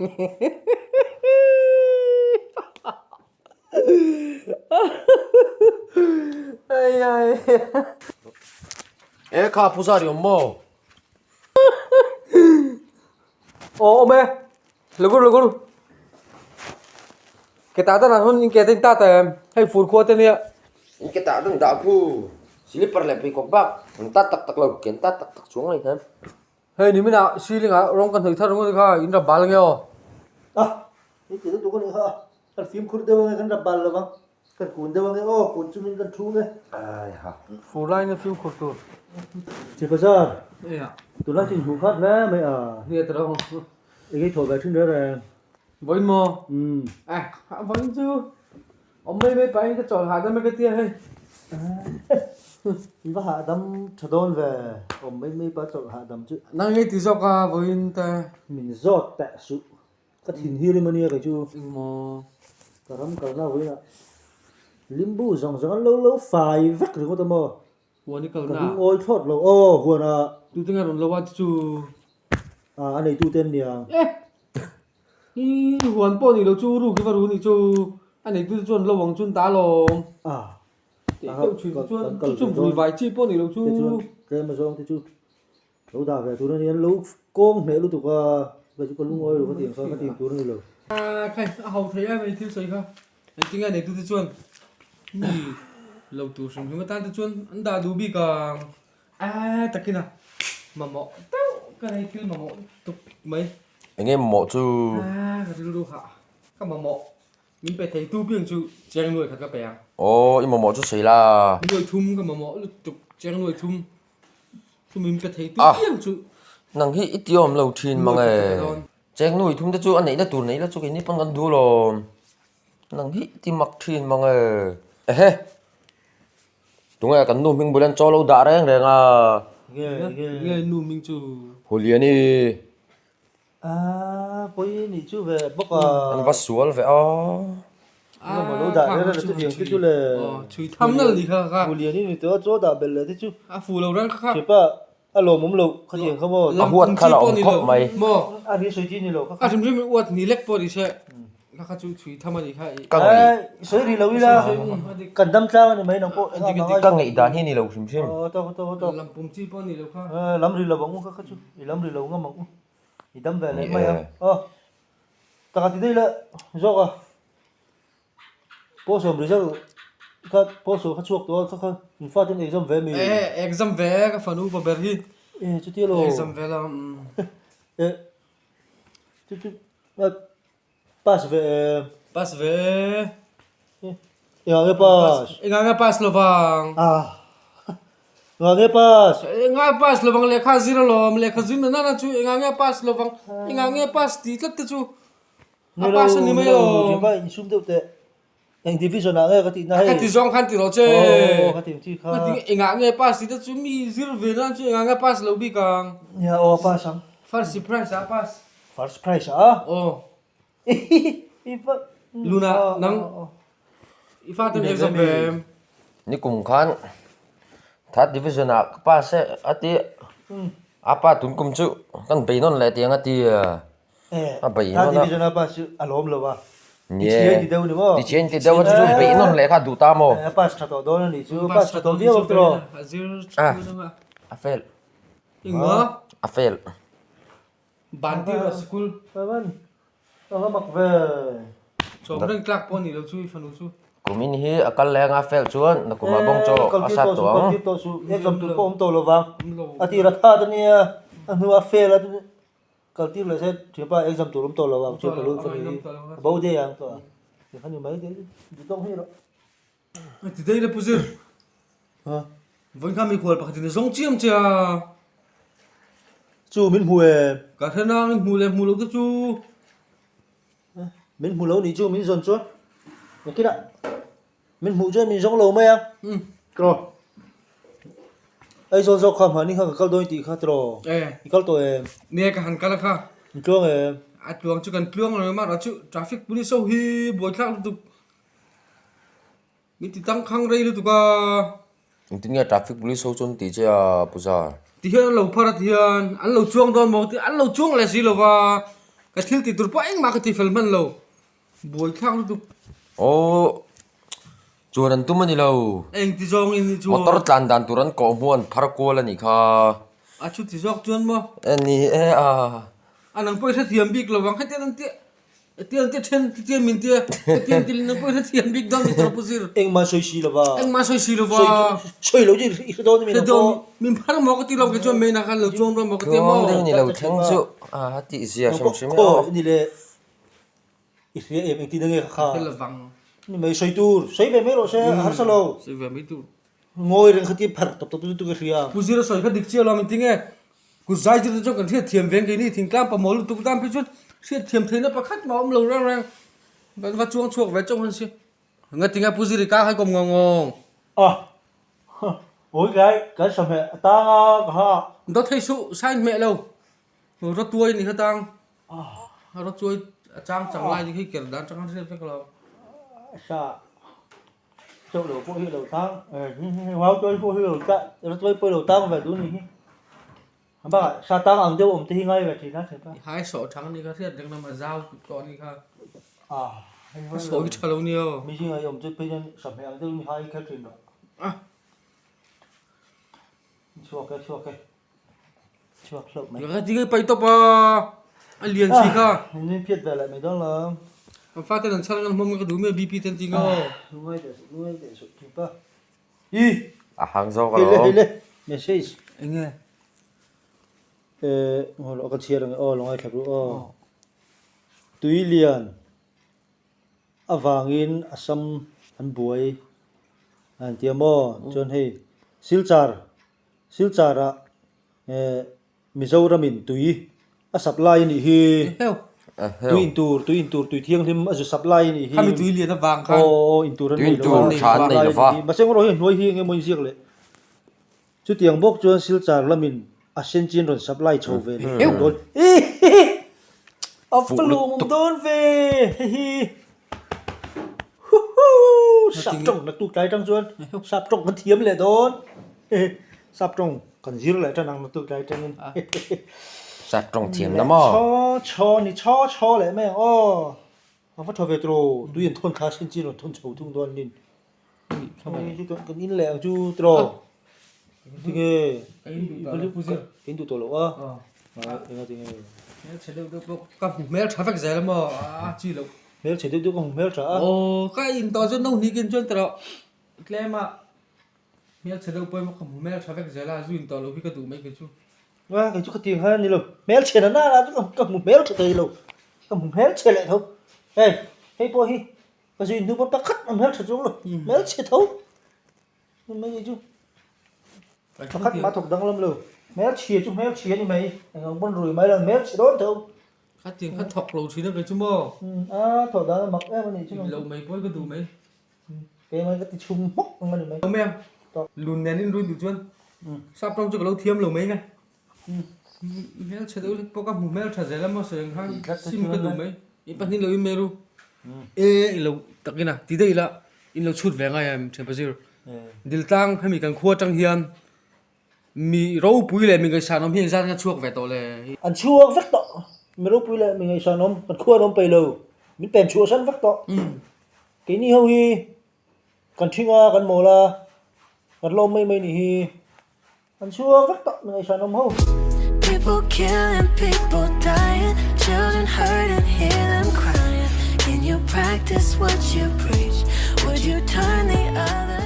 E kha Puzari awm maw? Aw awm e, lugur lugur. Ke tah dan ah sawn in ke te in tat em, hei fur khua te nia. In ke tah dan dah khu, slipper leh pheikhawk bak an tat tak tak lo, ke an tat tak tak chuang mai khan. Hei ni minah ceiling ah rawng ka hnawih thar ringawt kha in rap bal nge aw. A, hei ti lutuk a nih kha, kan fimkhur deuh ange kan rap bal lo vang, kan kun deuh ange aw, kun chungin kan thu nge. Ai ha. Fur lain a fimkhur tur. Che bazar, tunlai chu inhmuh khat hle mai a. Nia ta rawng. Eng ei thawh ve thin reng reng. Vawiin maw? Umm. Eh, vawiin chu awm mai mai pahin ka chawl hahdam e ka tia hei. I va hahdam tha dawn ve, awm mai mai pa chawlh hahdam chu. Nang ei ti zawk a vawiin te. Min zawt teh suh, ka thin hi rim ania kei chu. Eng maw? Ka ram kalna vawiinah limbu zawng zawng an lo lo fai vek ringawt a maw? Huan i kalna. Ka lungawi thlawt lo aw huan ah. Tute nge rawn lo a chu. Ah a neitu te an nia. Eh! I huan pawh nih lo chu ruk i va ru nih chu a neitu te chuan lo ang chu an ta alawm. Ah. Teh deuh thin te chuan chu chu vui vai chi pawh nih lo chu. Te chuan tlem azawng te chu lo dah ve tur a nia an lo kawng hneh lutuk a ka chu ka lungawi lo ka ti ang kha ka ti ang tur a ni lo. Ah khai a ho thei em mai thil sawi kha. Engtin nge neitu te chuan mi lo tur hrim hrim atan te chuan an dah duh bik ang eh takin a mamawh deuh ka nei thil mamawh tuk mai. Enge mamawh chu? Ah ka rilru hah ka mamawh min pe thei tu piang chu cheng nuai khat ka pe ang. Aw i mamawh chu sawi la. Nuai thum ka mamawh lutuk cheng nuai thum chu min pe thei tu piang chu. Nang hi i ti awm lo thin mang e. Cheng nuai thum te chu a neihna tur neih la chu keini pawn kan duh lawm. Nang hi ti mak thin mang e. Ehe. Tunge kan nu hming bul an chaw lo dah reng reng a. Nge nge. Nge nu hming chu. Huliani. Ah pawi nih chu ve bawk a. An va sual ve a. Nge maw lo dah reng reng chu tiang te chu le. Chhui tham nal ni kha kha. Huliani ni tawh a chaw dah belh leh te chu. A fu lo reng kha kha. Thiapa A lawmawm loh khatiang kha maw? A huat kha la awm khawp mai. Maw? A ri sawi chi ni lo kha kha. A hrim hrim uat ni lek pawh ni se kha kha chu chhui tham a ni kha i. Ka ngaih. Sawi ri lo ila kan dam tlang a ni mai nang pawh engah mah ngai. Ka ngaih dan hi ni lo hrim hrim. Aw tawk tawk tawk. Lam pum chi pawh ni lo kha. Lam ri lo ang u kha kha chu i lam ri lo ngam ang u. I dam ve leh mai ang. Aw taka ti daih la zawk a. Pawsawm result kha pawsawm kha chhuak tawh a kha kha in fate in exam ve mi? Eh exam ve ka fanu upa ber hi. Eh chutia lo. Exam ve la. Eh chu chu pass ve em? Pass ve. Engah nge pass? Engah nge pass lovang? Ah engah nge pass? Engah pass lovang lehkha zir alawm lehkha zir na nana chu engah nge pass lovang engah nge pass tih tlat te chu. A pass a ni mai lo. Ni lo, insum deuh teh. Eng division ah nge ka tihna hei. Ka ti zawng khan ti rawh che. Aw, ka ti ang chi kha. Ka ti engah nge pass tih te chu mi zir ve nan chu engah nge pass lo bik ang. Nia aw a pass ang. First prize ah a pass. First prize ah? Aw. I fa. Luna nang i fa ten exam ve em? Nikum khan third division ah ka pass e a ti. A pa tun kum chu kan bei nawn leh tiang a ti. Eh, A bei third nawn a. division a pass chu a lawm lo a. Ni Tichhian ti deuh ni maw? Tichhian ti deuh a chu chu beih nawn leh kha duh ta maw? Eh, a pass tha tawh dawn a nih chu. Pass tha tawh viau ang tiraw? A zir Ah, thu dang a. a fail. Engmaw? A fail. Ban tir a sikul. Pavan, a va mak ve. Chawm reng tlak pawh a nih lo chu i fanu chu. Kumin hi a kal leng a fail chuan nakum ah bawng chaw a sat tawh ang. Kal tir tawh suh, kal tir tawh suh. Exam tur pawh awm tawh lo vang. A tir a that a nia, a hnu a fail a. Kal tir leh se thianpa exam tur awm tawh lo ang thianpa lu fanu hi a bo dei ang tawh a ti kha ni mai dei duh tawk hmi rawh. Ti dei le pu zir. Ha. Vawiin kha mikhual pakhat in a zawng chiam che a. Chu min hmu em? Ka hre nang in hmu leh hmu lo te chu. Min hmu lo nih chu min zawn chuan nakinah min hmuh chuan min zawng lo mai a. Tiraw. Aizawl zawk kha mahni kha ka kal dawn i tih kha tiraw. I kal tawh em? Nia ka han kal a kha. In tluang em? A tluang chu kan tluang lo mai erawh chu traffic police ho hi buaithlak lutuk. Min ti tangkhang rei lutuk a. Engtin nge traffic police ho chuan tih che a Puja? Ti hian an lo phar a ti hian an lo chuang dawn maw ti an lo chuang leh si lo va. Ka thil tih tur pawh engmah ka ti fel hman lo. Buai thlak lutuk. Aw chuan an tum a ni lo. Eng ti zawng in ni chuan. Motor tlan dan tur an kawh hmuh an phar kual a nih kha. A chu ti zawk chuan maw? A ni e a. A nang pawh i hrethiam bik lo vang hetiang an tia hetiang an tia then hetiang min tia hetiang ti nang pawh i hrethiam bik dawn ni tawh pu zir. Engmah sawi si lo va. Engmah sawi si lo va. Sawi lo chu i hre dawn a mi nang pawh. Min phar maw ka ti lo kei chuan main ah khan lo chuang dawn maw ka tia maw. Tluang deuh ni lo thleng chu a tih zia hrim hrim e aw. Khaw ni le. I hria em engtin ange ka kha. Hre lovang. Ni mai sawi tur, sawi ve mai rawh se, a harsa lo. Sawi ve mai tur. Ngawi reng kha tia pherh tawp tawp lutuk i hria. Pu Zira sawi kha dik chiah lo engtin nge kut zai zir te chuan kan hriat thiam veng keini thingtlang pamawh lutuk tan phei chuan hriat thiam theihna pakhat mah a awm lo reng reng. Kan va chuang chhuak ve chauh han si. Ngatinge Pu Ziri ka khai kawm ngawng ngawng. A awi kai kan sahmeh a tang a ka ha. Dawt hei suh sign hmeh lo. Rawtuai ni kha tang. Rawtuai a chang chang lai ni khi ker dan tang hriat vek lo. Sa chauh lo pawh hi lo tang rawtuai pawh hi lo ta rawtuai pawh lo tang ve duh ni hi. Bakah sa tang ang deuh awm te hi ngai ve thin a thian pa. Hai sawh thang ni kha hriat reng lam a zau tawh ni kha. A sawi tha lo nia. Mi zinga i awm chu phei chuan sahmeh ang deuh ni hai kher thin rawh. Chhuak e chhuak e. Chhuak hlauh mai. Ka ti pai tawp a. A lian si kha. Min phiat ve leh mai dawn lo. Kan fate an chhal ngan hmawm ka duh mai BP ten ti nga aw. Lungai teh suh lungai teh suh ti pa. I. A hang zawk alawm. Hei le hei le message. Enge? Eh ngaw ka chhiar ang e aw lungai thla ru aw. Tui lian avangin Assam an buai an tia maw chuan hei Silchar Silchar ah eh Mizoramin tui a supply a nih hi. Tui in tur, tui in tur, tui thianghlim a zu supply a nih hi. Khami tui lian avang khan. Aw aw in tur an nei lo a. Tha an nei lo va. Mahse erawh hi hnuai hi eng emaw inziak leh. Chutiang bawk chuan Silchar lamin a sen chin rawn supply chho ve leh deuh dawn. A va lawmawm dawn ve hihi. Huhuu sap tawng naktuk tlai tang chuan sap tawng kan thiam leh dawn. Sap tawng kan zir leh tan ang naktuk tlai tangin. Sap tawng thiam na maw? Chaw chaw ni chaw chaw leh mai ang aw. A va tha ve tiraw tui an thawn thla sin chin rawn thawn chho thung dawn nin. Kan in leh ang chu tiraw. Tinge ka in duh tawh lo a. Enga tinge. Hmelchhe deuh deuh pawh ka hmu hmeltha vek zel a maw a chi loh. Hmelchhe deuh deuh ka hmu hmeltha a. Aw ka in tawh chuan no hnih kin chuan tiraw tlem a. Hmelchhe deuh pawh emaw ka hmu hmeltha vek zel a, zu in tawh loh hi ka duh mai kei chu. A, kei chu ka ti ang khan a ni lo. Hmelchhe na nana chu ka hmu hmeltha thei lo. Ka hmu hmelchhe leh tho. Hei, hei pawh hi ka zu in hnu pawh pakhat a hmeltha chuang lo. Hmelchhe tho. Mai kei chu. Pakhat mah thawk danglam lo. Hmelchhia chu hmelchhia a ni mai. Eng ang pawn rui mai lo, hmelchhe dawn tho. Kha tiang kha thawk lo thin a kei chu maw? A, thawh dan a mak em a nih chu. Lo mai pawh hi ka duh mai. Keimah ka ti chhum hmawk ang a ni mai. Awm em? Lun nen in rui duh chuan sap tawng chu ka lo thiam lo mai nge. Hmelchhe deuh hlek pawh ka hmu hmeltha zel a maw sawi ang khan sim ka duh mai. I pahnih lo in meru e i lo takin a ti daih ila in lo chhut ve ngai em thianpa zir. Diltlang hemi kan khua atang hian Mi ropui leh mi ngaihsanawm hi engzat nge chhuak ve tawh le? An chhuak vek tawh. Mi ropui leh mi ngaihsanawm kan khua an awm peih lo. Min pem chhuah san vek tawh. Keini ho hi kan ṭhing a, kan mawl a, kan lawm mai mai nih hi. An chhuak vek tawh mi ngaihsanawm ho. People killing, people dying, children hurt and hear them crying. Can you practice what you preach? Would you turn the other?